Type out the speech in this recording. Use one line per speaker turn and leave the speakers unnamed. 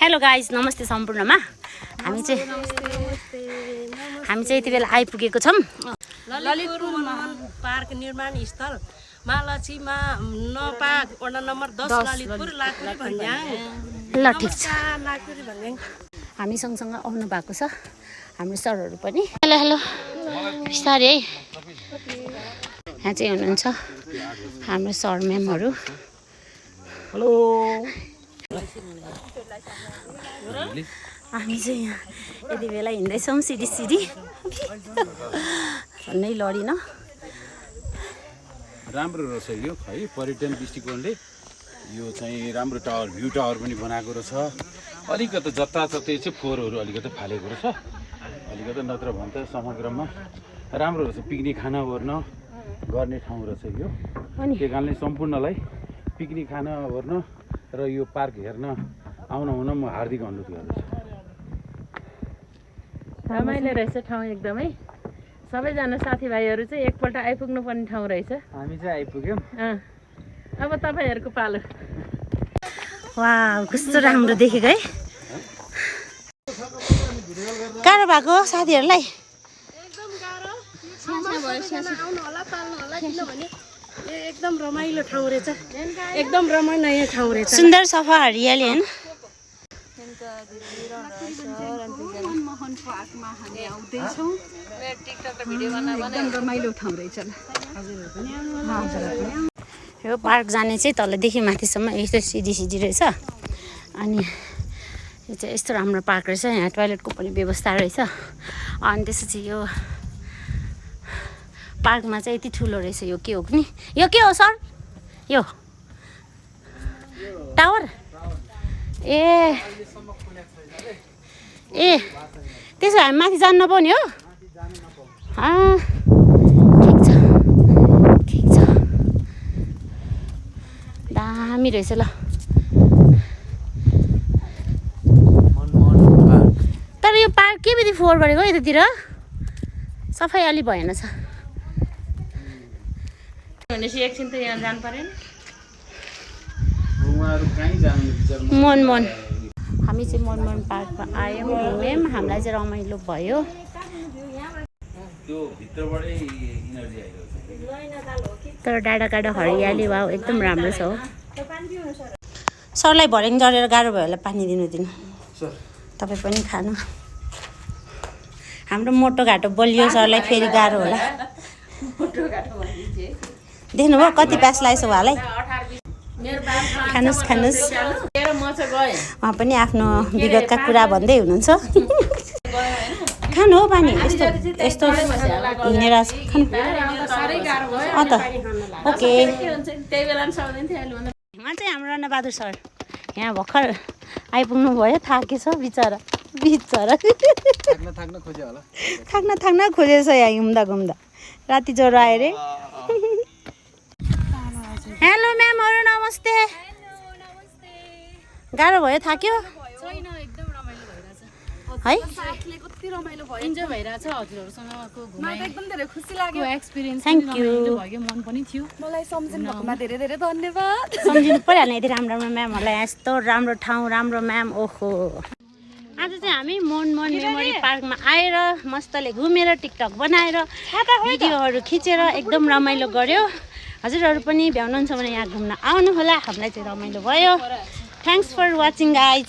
Hello guys, नमस्ते सम्पूर्णमा। हामी चाहिँ यति बेला आइपुगेको छौँ
ललितपुर मनमोहन पार्क निर्माण स्थल महालक्ष्मीमा नपाक वडा नम्बर 10 ललितपुर लाकुरी भन्ज्याङ।
ल ठिक छ,
लाकुरी भन्ज्याङ।
हामी सँगसँग आउनु भएको छ हाम्रो सरहरू पनि। हेलो हेलो, बिस्तारै है। यहाँ चाहिँ हुनुहुन्छ हाम्रो सर म्यामहरू।
हेलो,
हामी चाहिँ यहाँ यति बेला हिँड्दैछौँ सिडी नै लडिन।
राम्रो रहेछ यो है, पर्यटन दृष्टिकोणले यो चाहिँ राम्रो टावर, भ्यू टावर पनि बनाएको रहेछ। अलिकति जताततै चाहिँ फोहोरहरू अलिकति फालेको रहेछ, अलिकति नत्र भने त समग्रमा राम्रो रहेछ। पिकनिक खाना ओर्न गर्ने ठाउँ रहेछ यो। त्यही कारणले सम्पूर्णलाई पिकनिक खाना ओर्न र यो पार्क हेर्न आउन म हार्दिक अनुरोध गर्दछु।
रमाइलो रहेछ ठाउँ एकदमै। सबैजना साथीभाइहरू चाहिँ एकपल्ट आइपुग्नु पर्ने ठाउँ रहेछ।
हामी चाहिँ आइपुग्यौँ।
अब तपाईँहरूको पालो।
वाह, कस्तो राम्रो देखेको है। गाह्रो भएको साथीहरूलाई
एकदम गाह्रो आउनु होला, पाल्नु होला, किनभने एकदम रमाइलो ठाउँ रहेछ। एकदम रमाइलो ठाउँ रहेछ।
सुन्दर सफा हरियाली होइन।
मनमोहन पार्कमा हामी आउँदैछौँ। एकदम रमाइलो ठाउँ रहेछ।
यो पार्क जाने चाहिँ तलदेखि माथिसम्म यस्तो सिधी रहेछ। अनि यो चाहिँ यस्तो राम्रो पार्क रहेछ। यहाँ टोइलेटको पनि व्यवस्था रहेछ। अनि त्यसपछि यो पार्कमा चाहिँ यति ठुलो रहेछ। यो के हो नि, यो के हो सर? यो टावर ए त्यसो हामी माथि जानु नपाउने हो? ठिक छ, दामी रहेछ। ल तर यो पार्क के बित्ति फोहोर गरेको यतातिर? सफाइ अलि भएन छ
भनेपछि एकछिन त यहाँ जानु परेन।
मनमोहन हामी चाहिँ मनमोहन पार्कमा आयौँ, घुम्यौँ। हामीलाई चाहिँ रमाइलो भयो। तर डाँडा हरियाली वाउ एकदम राम्रो छ हो। सरलाई भर्याङ जरेर गाह्रो भयो होला पानी दिनु। तपाईँ पनि खानु। हाम्रो मोटो घाटो बलियो सरलाई फेरि गाह्रो होला। देख्नुभयो कति प्यास लागेछ उहाँलाई? खानुहोस्। उहाँ पनि आफ्नो विगतका कुरा भन्दै हुनुहुन्छ। खानु हो पानी, यस्तो हिँडेर खानु। त ओके। उहाँ चाहिँ हाम्रो रणबहादुर सर यहाँ भर्खर आइपुग्नु भयो। थाकेछ बिचरा। थाक्न खोजेछ यहाँ घुम्दा राति ज्वरो आयो रे। हेलो म्यामहरू, नमस्ते। गाह्रो भयो, थाक्यो है?
इन्जोय भइरहेछ हजुरहरूसँगको घुमाइ। एकदम धेरै खुसी लाग्यो। Experience
thank you.
भयो, मन पनि थियो। मलाई सम्झिनु भएकोमा धेरै धन्यवाद।
सम्झिनु परिहाल्ने यति राम्रो म्यामहरूलाई। यस्तो राम्रो ठाउँ, राम्रो म्याम। ओहो, आज चाहिँ हामी मनमोहन मेमोरी पार्कमा आएर मस्तले घुमेर टिकटक बनाएर भिडियोहरू खिचेर एकदम रमाइलो गऱ्यो। हजुरहरू पनि भ्याउनुहुन्छ भने यहाँ घुम्न आउनु होला। हामीलाई चाहिँ रमाइलो भयो। Thanks for watching guys.